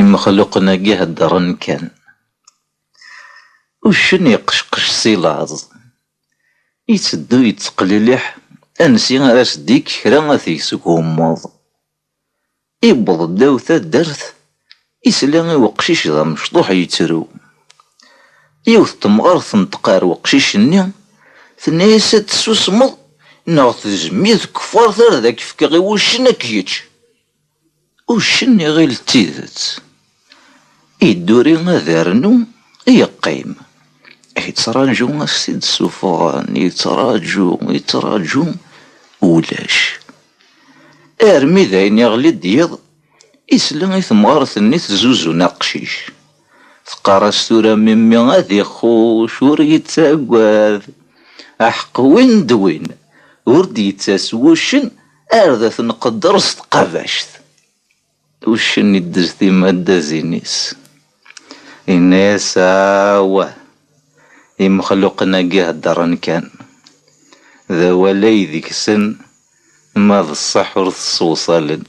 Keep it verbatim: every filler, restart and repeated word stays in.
Imexluqen-agi heddren kan. Uccen iqecqec si laẓ, iteddu yetteqliliḥ ansi ara s-d-ikk kra ad t-yesgummeḍ. Iwweḍ ddaw taddart, isla i uqcic d amecṭuḥ yettru. Yiwet temɣart tenṭeq ar uqcic-nni, tenna-yas: "Ad tessusmeḍ, neɣ tezmiḍ tkeffart ara d ak-fkeɣ i wuccen ad k-yečč." Uccen iɣil d tidet. Idduri ad irnu, yeqqim. Yettraǧu ad s-t-id-ssuffɣen, yettraǧu, yettraǧu, ulac. Armi d ayen iɣli-d yiḍ, isla i temɣart-nni tezzuzun aqcic. Teqqar-as: "Tura mimmi ad ixuc, ur yettagad. Aḥeqq win d win, ur d-yettas wuccen ar d at nqedder s tqabact." Uccen iddez timaddazin-is, inna-yas: "Awah, imexluqen-agi heddren kan. D awal ay deg-sen, ma d ṣṣeḥ ur t-ssewṣalen."